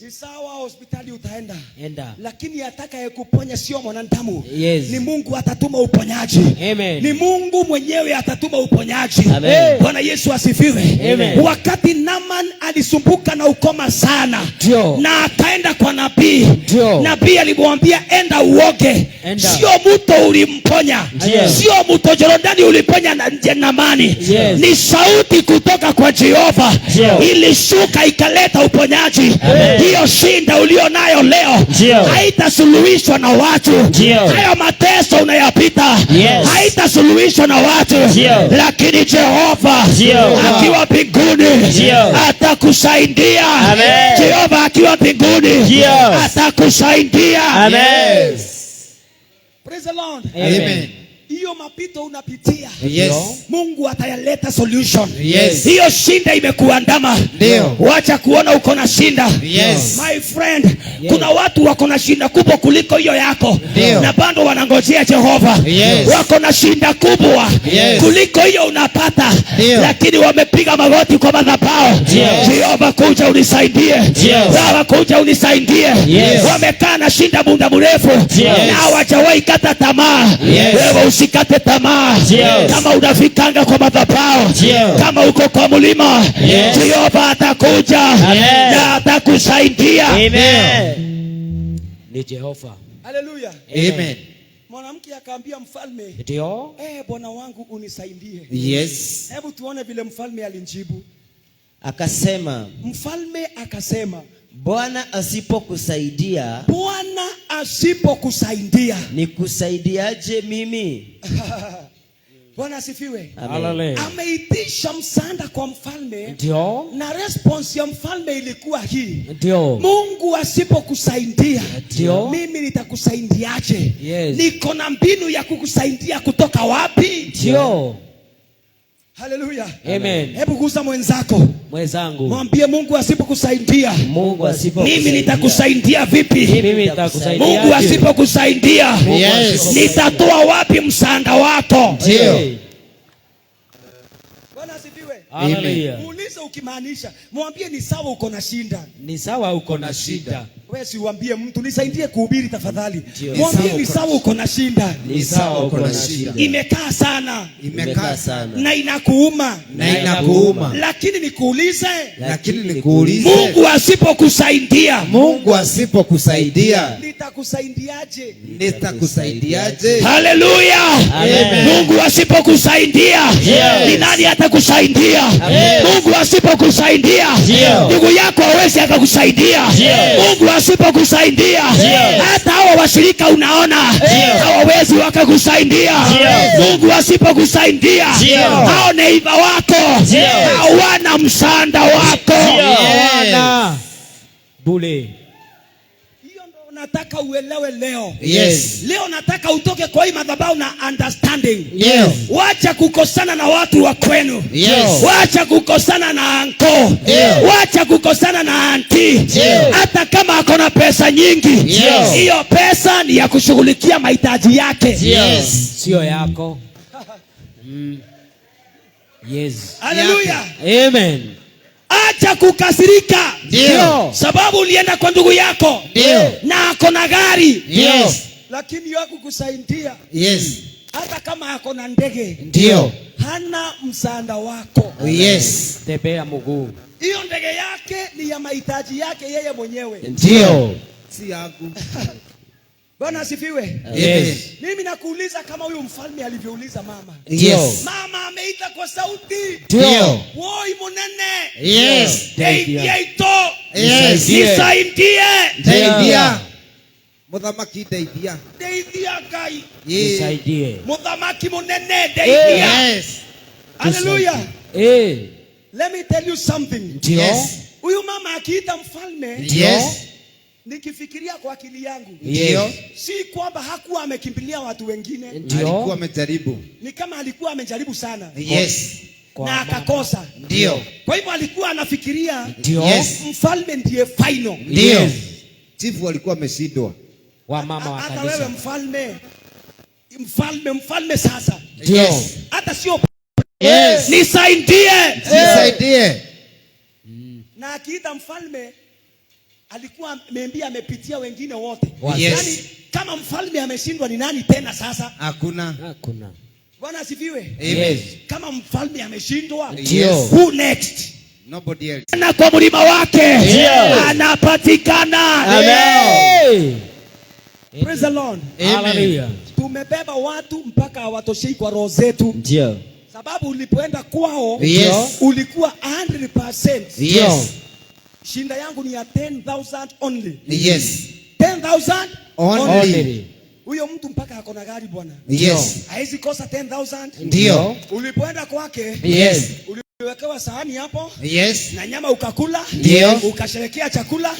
Ni sawa, hospitali utaenda. Enda. Lakini atakayekuponya sio mwanadamu. Ni Mungu atatuma uponyaji. Amen. Ni Mungu mwenyewe atatuma uponyaji. Amen. Bwana Yesu asifiwe. Amen. Wakati Naaman alisumbuka na ukoma sana, na akaenda kwa nabii. Nabii alimwambia enda uoge. Enda. Sio mto ulimponya. Sio mto Jordani uliponya na Naamani. Ni sauti kutoka kwa Jehova ilishuka ikaleta uponyaji. Hiyo shinda ulionayo leo haitasuluhishwa na watu. Hayo mateso unayapita haitasuluhishwa na watu. Lakini Jehova akiwa mbinguni atakusaidia. Jehova akiwa mbinguni atakusaidia. Amen. Praise the Lord. Amen. Hiyo mapito unapitia, Yes. Mungu atayaleta solution. Yes. Hiyo shinda imekuandama. Ndio. Wacha kuona uko na shinda. Yes. My friend, kuna watu wako na shinda kubwa kuliko hiyo yako. Ndio. Na bado wanangojea Jehova. Yes. Wako na shinda kubwa Yes. kuliko hiyo unapata. Ndio. Lakini wamepiga magoti kwa madhabahu. Jehova kuja unisaidie. Baba kuja unisaidie. Wamekaa na shinda muda mrefu na hawajawahi kata tamaa. Wewe usikate tamaa. Kama unafikanga kwa madhabahu, kama uko kwa mlima, Jehova atakuja na atakusaidia. Amen. Ni Jehova. Haleluya. Amen. Mwanamke akaambia mfalme, Ndio. Bwana wangu unisaidie. Yes. Hebu tuone vile mfalme alimjibu. Akasema, Mfalme akasema, Bwana asipokusaidia, Bwana asipokusaidia, nikusaidiaje mimi? Bwana asifiwe. Amen. Ameitisha msaada kwa mfalme. Ndio. Na response ya mfalme ilikuwa hii. Ndio. Mungu asipokusaidia, Ndio. mimi nitakusaidiaje? Yes. Niko na mbinu ya kukusaidia kutoka wapi? Ndio. Haleluya. Amen. Hebu gusa mwenzako. Mwenzangu. Mwambie Mungu asipokusaidia, Mungu asipokusaidia, mimi nitakusaidia vipi? Mimi nitakusaidia. Mungu asipokusaidia, Yes. nitatoa wapi msaada wako? Ndio. Bwana asifiwe. Haleluya. Muulize ukimaanisha, mwambie ni sawa uko na shinda. Ni sawa uko na shida. Wewe si uambie mtu nisaidie kuhubiri tafadhali. Ndio. Mwambie ni sawa uko na shinda. Ni sawa uko na shida. Imekaa sana Imekaa sana na inakuuma. na inakuuma. Lakini nikuulize, Lakini nikuulize, Mungu asipokusaidia, Mungu asipokusaidia, nitakusaidiaje? nitakusaidiaje? Haleluya. Amen. Mungu asipokusaidia, ni nani atakusaidia? Mungu asipokusaidia, ndugu yako hawezi akakusaidia. Mungu asipokusaidia, hata hawa washirika unaona hawawezi wakakusaidia. Mungu asipokusaidia, hao neiba wako hawana msaada wako. Hawana. Bule. Hiyo ndo nataka uelewe leo. Yes. Leo nataka utoke kwa hii madhabahu na understanding. Yes. Wacha kukosana na watu wa kwenu. Yes. Wacha kukosana na anko. Yes. Wacha kukosana na anti. Yes. Hata kama ako na pesa nyingi, Yes. hiyo pesa ni ya kushughulikia mahitaji yake. Yes. Sio yako. Yes. Haleluya. Amen. Acha kukasirika. Ndio. Sababu ulienda kwa ndugu yako Ndio. na ako na gari. Yes. Lakini hakukusaidia Yes. hata kama ako na ndege. Ndio. Hana msaada wako. Yes. Tembea mguu. Hiyo ndege yake ni ya mahitaji yake yeye mwenyewe. Ndio. Si yangu. Bwana asifiwe. Yes. Mimi nakuuliza kama huyu mfalme alivyouliza mama. Yes. Mama ameita kwa sauti. Ndio. Woi munene. Yes. Ndeithia ito. Yes. Nisaidie. Ndeithia. Muthamaki ndeithia. Ndeithia Ngai. Nisaidie. Muthamaki munene ndeithia. Yes. Hallelujah. Let me tell you something. Ndio. Yes. Huyu mama akiita mfalme, Yes. nikifikiria kwa akili yangu, Ndio. si kwamba hakuwa amekimbilia watu wengine, Ndio. Alikuwa amejaribu. ni kama alikuwa amejaribu sana Yes. Kwa na mama. akakosa. Ndio. Kwa hivyo alikuwa anafikiria Ndio. Yes. mfalme ndiye final. Ndio. Yes. Chifu alikuwa ameshindwa. Wa mama wa Hata kanisa. wewe mfalme, mfalme, mfalme sasa, Ndio. Yes. hata sio Yes. Nisaidie. Nisaidie. na akiita mfalme alikuwa ameambia amepitia wengine wote. Yes. Yaani kama mfalme ameshindwa ni nani tena sasa? Hakuna. Hakuna. Bwana asifiwe. Amen. Yes. Kama mfalme ameshindwa, Ndio. Who next? Nobody else. Na kwa mlima wake anapatikana. Amen. Praise the Lord. Hallelujah. Tumebeba watu mpaka hawatoshei kwa roho zetu. Ndio. Sababu ulipoenda kwao ulikuwa 100%. Shinda yangu ni ya 10,000 only. 10,000 Only. Only. Huyo mtu mpaka ako na gari, bwana. Haezi kosa 10,000. Ndio. Ulipoenda kwake uliwekewa sahani hapo na nyama ukakula. Ndio. Ukasherekea chakula.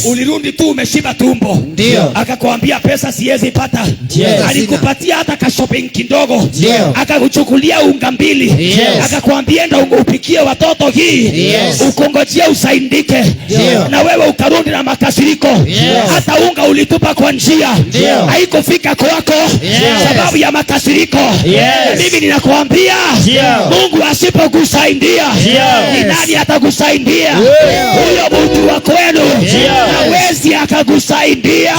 Ulirudi tu umeshiba tumbo. Ndio. Akakwambia pesa siwezi pata. Ndio. Alikupatia hata ka shopping kidogo. Ndio. Akakuchukulia unga mbili. Akakwambia enda upikie watoto hii. Ukongojea usaidike. Ndio. Na wewe ukarudi na makasiriko. Hata unga ulitupa kwa njia. Ndio. Haikufika kwako sababu ya makasiriko. Na mimi ninakuambia, Mungu asipokusaidia, ni nani atakusaidia? Huyo mtu wa kwenu hawezi akakusaidia.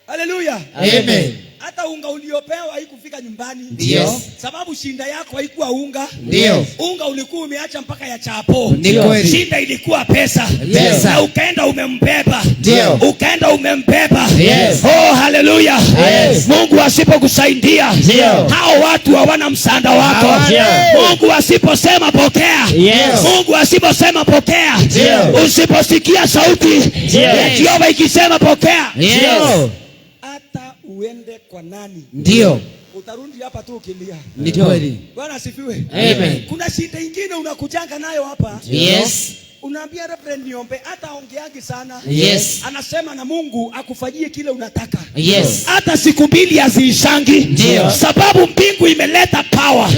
Haleluya. Amen. Hata unga uliopewa haikufika nyumbani. Ndio. Sababu shinda yako haikuwa unga. Ndio. Unga ulikuwa umeacha mpaka ya chapo. Ni kweli. Shinda ilikuwa pesa. Pesa. Na ukaenda umembeba. Ndio. Ukaenda umembeba. Yes. Oh, haleluya. Yes. Mungu asipokusaidia, Ndio. hao watu hawana msaada wako. Hawana. Mungu asiposema pokea. Yes. Mungu asiposema pokea. Ndio. Usiposikia sauti ya Jehova ikisema pokea. Yes. Hata uende kwa nani, Ndio. utarudi hapa tu ukilia. Ni kweli. Bwana asifiwe. Amen. Kuna shida ingine unakujanga nayo hapa. Unaambia reverend niombe, hata ongeangi sana. Anasema na Mungu akufanyie kile unataka. Hata siku 2 haziishangi. Ndio. Sababu mbingu imeleta power.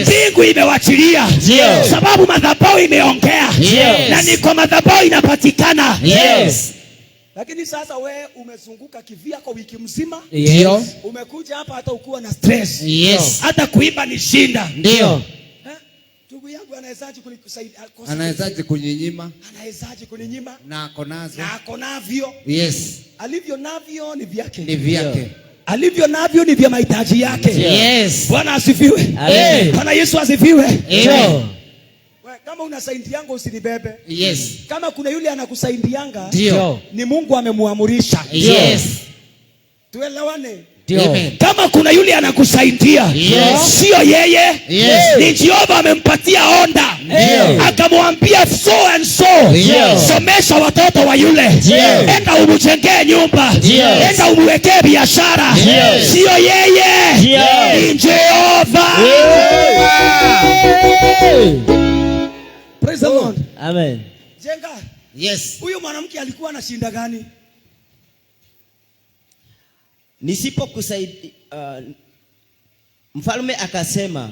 Mbingu imewachilia. Ndio. Sababu madhabahu imeongea. Na ni kwa madhabahu inapatikana. Lakini sasa we umezunguka kivyako wiki mzima. Ndio. Umekuja hapa hata ukuwa na stress. Hata kuimba ni shinda. Ndio. Eh? Ndugu yangu anawezaje kunikusaidia? Anawezaje kuninyima? Anawezaje kuninyima? Na ako nazo. Na ako navyo. Alivyo navyo ni vyake. Ni vyake. Alivyo navyo ni vya mahitaji yake. Bwana asifiwe. Amen. Bwana Yesu asifiwe. Amen. We, kama unasaidianga usinibebe. Kama kuna yule anakusaidianga, Ndio. ni Mungu amemuamurisha. Tuelewane. Ndio. Amen. Kama kuna yule anakusaidia, sio yeye, ni Jehova amempatia order. Ndio. Akamwambia so and so, somesha watoto wa yule, enda umjengee nyumba, enda umwekee biashara. Sio yeye, ni Jehova. Praise the Lord. Amen. Jenga. Yes. Huyu mwanamke alikuwa na shinda gani? Nisipokusaidia, mfalme akasema,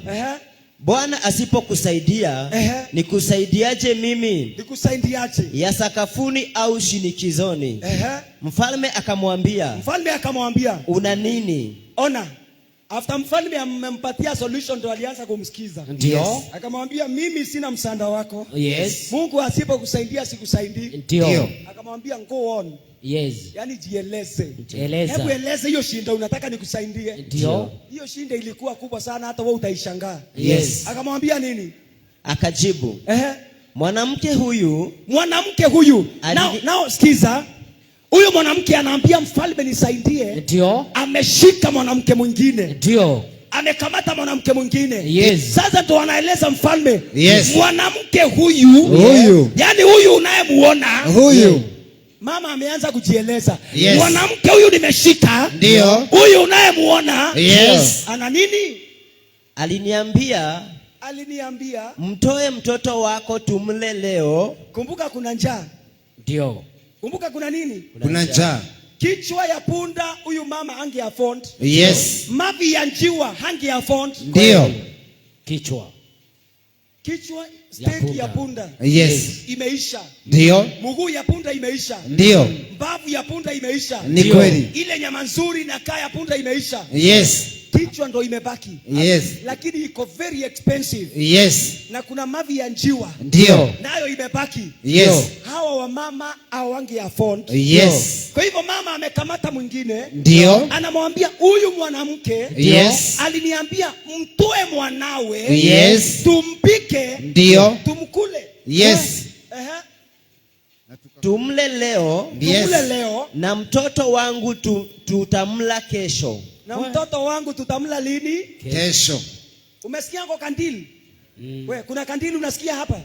Bwana asipokusaidia, nikusaidiaje mimi? Nikusaidiaje? Ya sakafuni au shinikizoni? Mfalme akamwambia, Mfalme akamwambia, una nini? Ona, after mfalme amempatia solution ndo alianza kumsikiza. Ndio. Yes. Akamwambia mimi sina msaada wako. Mungu asipokusaidia sikusaidii. Ndio. Ndio. Akamwambia go on. Yaani jieleze. Eleza. Hebu eleze hiyo shinda unataka nikusaidie. Ndio. Hiyo shinda ilikuwa kubwa sana hata wewe utaishangaa. Akamwambia nini? Akajibu, Mwanamke huyu, Mwanamke huyu. Nao sikiza. Huyu mwanamke anaambia mfalme nisaidie. Ndio. Ameshika mwanamke mwingine. Ndio. Amekamata mwanamke mwingine. Yes. Sasa ndo anaeleza mfalme. Yes. Mwanamke huyu, Huyu. yani huyu unayemuona, Huyu. Mama ameanza kujieleza. Yes. Mwanamke huyu nimeshika. Ndio. Huyu unayemuona. Yes. Ana nini? Aliniambia, Aliniambia, mtoe mtoto wako tumle leo. Kumbuka kuna njaa. Ndio. Kumbuka kuna nini? Kuna njaa. Kichwa ya punda huyu mama hange afford. Yes. Mavi ya njiwa hange afford. Ndio. Kichwa. Kichwa steak ya punda. Yes. Imeisha. Ndio. Mguu ya punda imeisha. Ndio. Mbavu ya punda imeisha. Ni kweli. Ile nyama nzuri na kaa ya punda imeisha. Yes. Kichwa ndo imebaki. Yes. Lakini iko very expensive. Yes. Na kuna mavi ya njiwa. Ndio. Nayo imebaki. Yes. Hawa wa mama awange afford. Kwa hivyo mama amekamata mwingine. Anamwambia huyu mwanamke aliniambia mtoe mwanawe tumpike tumkule. Tumle leo. Tumle leo. Na mtoto wangu tutamla kesho. Na mtoto wangu tutamla lini? Kesho. Umesikia kwa kandili? We, kuna kandili unasikia hapa?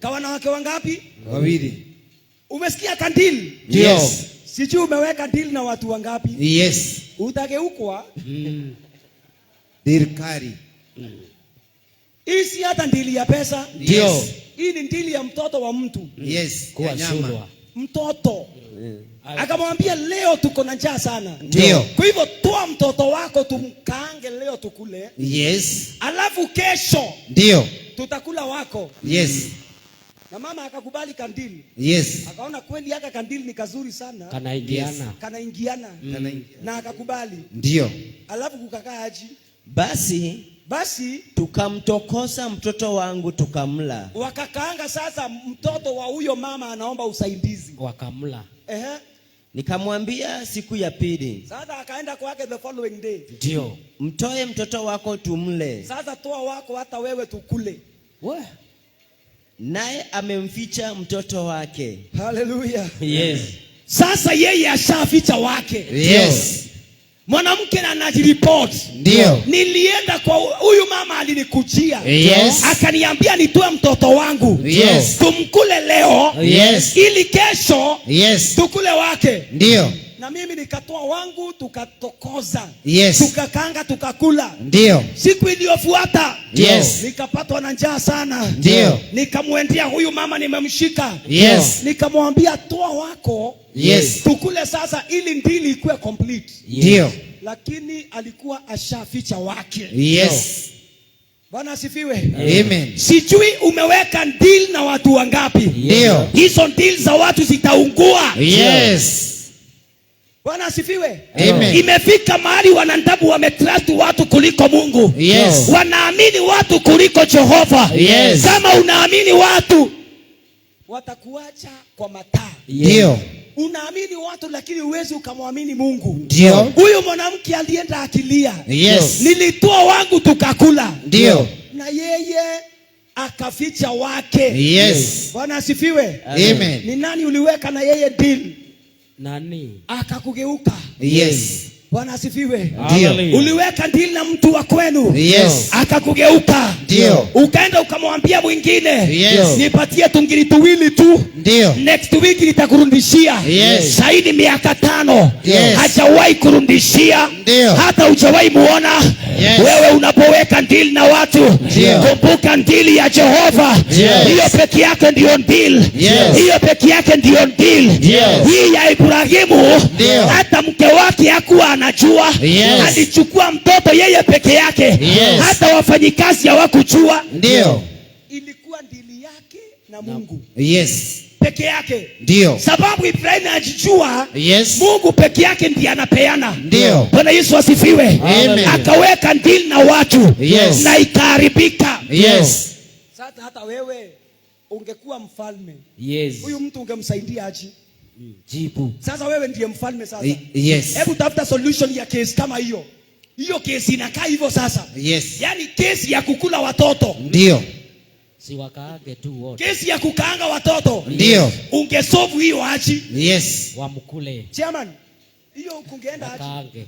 Kwa wanawake wangapi? Wawili. Umesikia kandili? Yes. Sijui umeweka deal na watu wangapi? Yes. Utageukwa. Deal kali. Hii si hata deal ya pesa. Ndio. Yes. Hii ni deal ya mtoto wa mtu. Yes. Kuwa Ya nyama. sulwa. Mtoto. Akamwambia leo tuko na njaa sana. Ndio. Kwa hivyo toa mtoto wako tumkaange leo tukule. Yes. Alafu kesho Ndio. tutakula wako. Yes. Na mama akakubali kandili. Yes. Akaona kweli haka kandili ni kazuri sana. Kanaingiana. Yes. Kanaingiana. Kanaingiana. Na akakubali. Ndio. Alafu kukakaa aji. Basi tukamtokosa mtoto wangu tukamla. Wakakaanga sasa mtoto wa huyo mama anaomba usaidizi. Wakamla. Nikamwambia siku ya pili. Sasa akaenda kwake the following day. Ndio. Mtoe mtoto wako tumle. Sasa toa wako hata wewe tukule. We. Naye amemficha mtoto wake. Hallelujah. Yes. Sasa yeye ashaficha wake. Yes. Mwanamke anajiripoti. Ndio. Nilienda kwa huyu mama alinikujia. Yes. Akaniambia nitoe mtoto wangu. Yes. Tumkule leo. Yes. Ili kesho Yes. tukule wake. Ndio. Na mimi nikatoa wangu tukatokoza. Yes. Tukakanga tukakula. Ndio. Siku iliyofuata Yes. nikapatwa na njaa sana. Ndio. Nikamwendea huyu mama nimemshika. Yes. Nikamwambia toa wako. Yes. Tukule sasa ili ndili ikuwe complete. Ndio. Lakini alikuwa ashaficha wake. Yes. Bwana asifiwe. Amen. Sijui umeweka deal na watu wangapi. Ndio. Hizo deal za watu zitaungua. Yes. Bwana asifiwe. Amen. Imefika mahali wanadamu wametrust watu kuliko Mungu. Yes. Wanaamini watu kuliko Jehova. Yes. Kama unaamini watu watakuacha kwa mataa. Ndio. Unaamini watu lakini huwezi ukamwamini Mungu. Ndio. Huyu mwanamke alienda akilia. Yes. Nilitoa wangu tukakula. Ndio. Na yeye akaficha wake. Yes. Bwana asifiwe. Amen. Ni nani uliweka na yeye deal? Nani? Akakugeuka. Yes. Bwana asifiwe. Ndio. Uliweka deal na mtu wa kwenu. Yes. Akakugeuka. Ndio. Ukaenda ukamwambia mwingine. Yes. Nipatie tungiri tuwili tu. Ndio. Next week nitakurudishia. Yes. Saini miaka 5. Yes. Hajawahi kurudishia. Ndio. Hata hujawahi muona. Yes. Wewe unapoweka deal na watu, Ndio. kumbuka deal ya Jehova. Yes. Hiyo peke yake ndio deal. Yes. Hiyo peke yake ndio deal. Yes. Hii ya Ibrahimu, Ndio. hata mke wake hakuwa anajua. Yes. Alichukua mtoto yeye peke yake. Yes. Hata wafanyikazi hawakujua. Ndio. Ilikuwa dili yake na Mungu. Yes. Peke yake. Ndio. Sababu Ibrahimu anajijua. Yes. Mungu peke yake ndiye anapeana. Ndio. Bwana Yesu asifiwe. Amen. Akaweka deal na watu. Yes. Na ikaharibika. Yes. Sasa hata wewe ungekuwa mfalme. Yes. Huyu mtu ungemsaidia aje? Jibu. Sasa wewe ndiye mfalme sasa. Yes. Hebu tafuta solution ya case kama hiyo. Hiyo case inakaa hivyo sasa. Yes. Yaani case ya kukula watoto. Ndio. Si wakaange tu wote. Kesi ya kukaanga watoto. Ndio. Ungesolve hiyo aji. Yes. Wamkule. Chairman, hiyo kungeenda aji. Wakaange.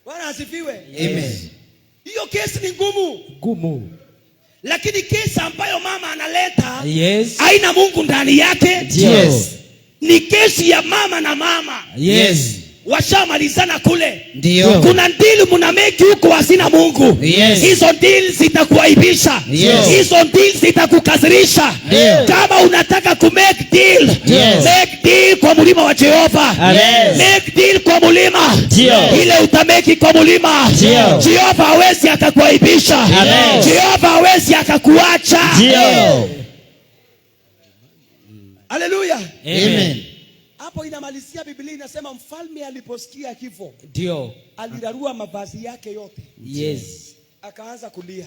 Bwana asifiwe. Amen. Hiyo kesi ni ngumu. Ngumu. Lakini kesi ambayo mama analeta Yes. haina Mungu ndani yake. Yes. Ni kesi ya mama na mama. Yes. Washamalizana kule. Ndio. Kuna deal mna make huko hazina Mungu. Yes. Hizo deal zitakuaibisha. Yes. Hizo deal zitakukasirisha. Ndio. Kama unataka ku make deal, Yes. make deal kwa mlima wa Jehova. Yes. Make deal kwa mlima. Ndio. Ile utameki kwa mlima. Ndio. Jehova hawezi akakuaibisha. Yes. Jehova hawezi akakuacha. Ndio. Hallelujah. Amen. Hapo inamalizia Biblia inasema mfalme aliposikia kifo Ndio. alirarua mavazi yake yote. Yes. Akaanza kulia.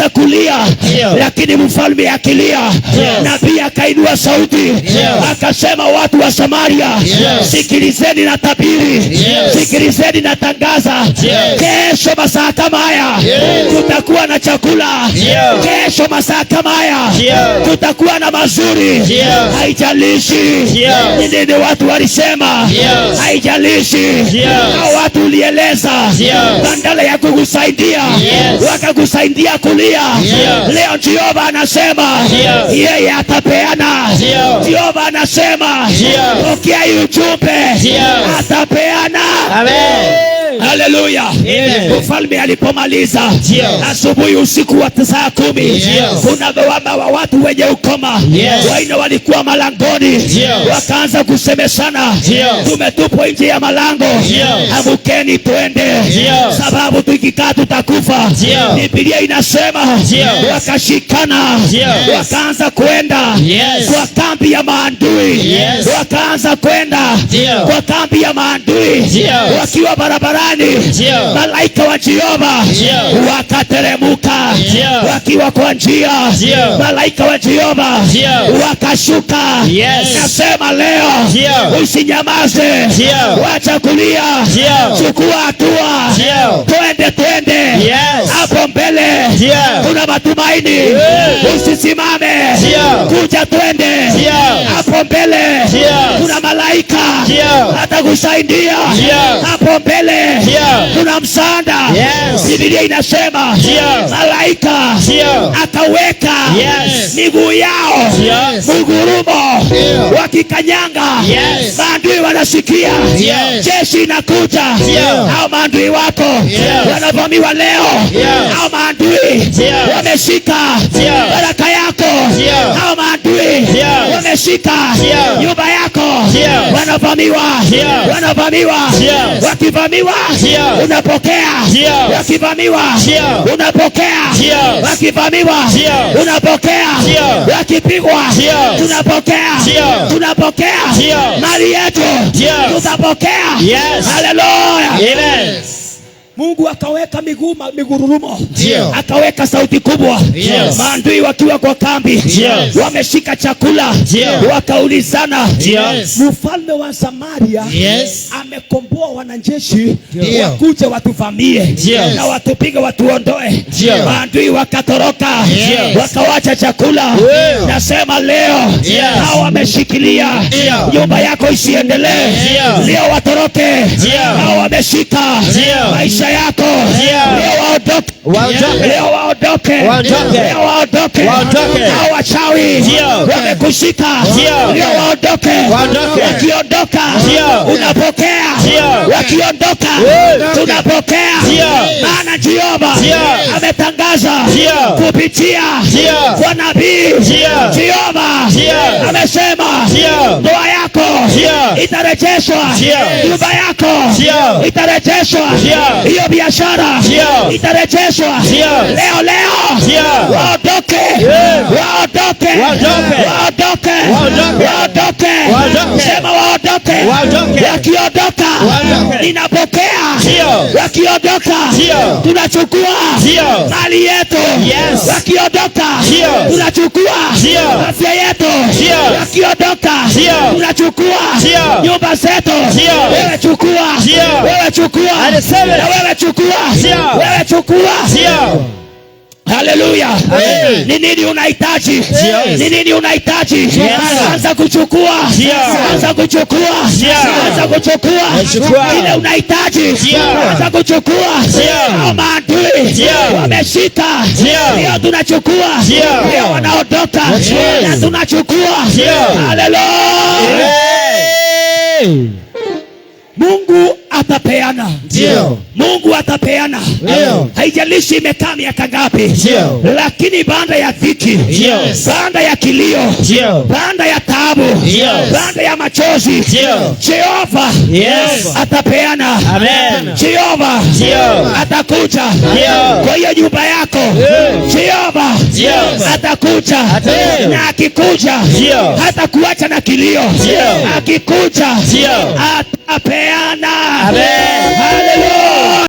Wakaanza kulia, lakini mfalme akilia, nabii akainua sauti akasema, watu wa Samaria, sikilizeni na tabiri, sikilizeni na tangaza, kesho masaa kama haya tutakuwa na chakula, kesho masaa kama haya tutakuwa na mazuri. Haijalishi ni nini watu walisema, haijalishi hao watu ulieleza, badala ya kukusaidia wakakusaidia kulia. Leo Jehova anasema yeye atapeana. Jehova anasema pokea hii ujumbe, atapeana. Amen. Haleluya! Mfalme alipomaliza asubuhi, usiku wa saa 10, kuna wa watu wenye ukoma 4 walikuwa malangoni, wakaanza kusemesana, tumetupwa nje ya malango, amukeni twende, sababu tukikaa tutakufa. Biblia inasema wakashikana, wakaanza kwenda kwa kambi ya maadui, wakaanza kwenda kwa kambi ya maadui wakiwa barabarani, malaika wa Jehova wakateremuka wakiwa kwa njia, malaika wa Jehova wakashuka. Nasema leo usinyamaze, wacha kulia, chukua hatua, twende twende, hapo mbele kuna matumaini, usisimame, kuja twende, hapo mbele kuna malaika atakusaidia, hapo mbele kuna msaada. Biblia inasema malaika akaweka miguu yao mgurumo, wakikanyanga maadui wanasikia jeshi inakuja, au maadui wako wanavamiwa leo, au maadui wameshika baraka yako, au maadui wameshika nyumba yako, wanavamiwa, wanavamiwa, wakivamiwa unapokea, wakivamiwa unapokea, wakivamiwa unapokea, wakipigwa tunapokea, tunapokea mali yetu, tutapokea. Haleluya! Amen. Mungu akaweka miguu migururumo, Ndio. Akaweka sauti kubwa. Yes. Maadui wakiwa kwa kambi wameshika chakula, Ndio. wakaulizana, Yes. mfalme wa Samaria amekomboa wanajeshi Ndio. wakuje watuvamie na watupige, watuondoe. Ndio. Maadui wakatoroka, wakawacha chakula. Ndio. Nasema leo hao wameshikilia Ndio. nyumba yako isiendelee, Ndio. leo watoroke. Ndio. Hao wameshika Ndio. maisha yako, Ndio. leo waondoke. Waondoke. Leo waondoke. Waondoke. Leo waondoke. Waondoke. Hao wachawi Ndio. wamekushika, Ndio. leo waondoke. Waondoke. Wakiondoka Ndio. unapokea, Ndio. wakiondoka tunapokea, Ndio. maana Jehova Ndio. ametangaza Ndio. kupitia Ndio. kwa nabii. Ndio. Jehova Ndio. amesema Ndio. ndoa yako Ndio. itarejeshwa, Ndio. nyumba yako Ndio. itarejeshwa, Ndio. hiyo biashara Ndio. itarejeshwa. Ndio. Leo leo Ndio. waondoke, waondoke, Waondoke. waondoke, Waondoke. waondoke, Waondoke. sema waondoke. Waondoke. Wakiondoka Waondoke. ninapokea, Ndio. wakiondoka Ndio. tunachukua Ndio. mali yetu, Yes. wakiondoka Ndio. tunachukua Ndio. afya yetu, Ndio. wakiondoka Ndio. tunachukua Ndio. nyumba zetu. Ndio. Wewe chukua, Ndio. wewe chukua, Alisema. na wewe chukua, Ndio. wewe chukua. Ndio. Haleluya! Amen. Ni nini unahitaji? Yes. Ni nini unahitaji? Anza kuchukua, Ndio. anza kuchukua, Ndio. anza kuchukua Nachukua. kile unahitaji, Ndio. anza kuchukua. Ndio. Hao maadui Ndio. wameshika, Ndio. leo tunachukua, Ndio. leo wanaondoka Yes. na tunachukua. Ndio. Haleluya! Mungu atapeana. Ndio. Mungu atapeana. Ndio. Haijalishi imekaa miaka ngapi, Ndio. lakini baada ya dhiki, Yes. baada ya kilio, Ndio. baada ya taabu, Yes. baada ya machozi, Ndio. Jehova Yes. atapeana. Amen. Jehova Ndio. atakuja Ndio. kwa hiyo nyumba yako. Jehova Ndio. atakuja, Atakuja. na akikuja Ndio. hatakuacha na kilio. Ndio. Akikuja Ndio. atapeana. Amen. Haleluya.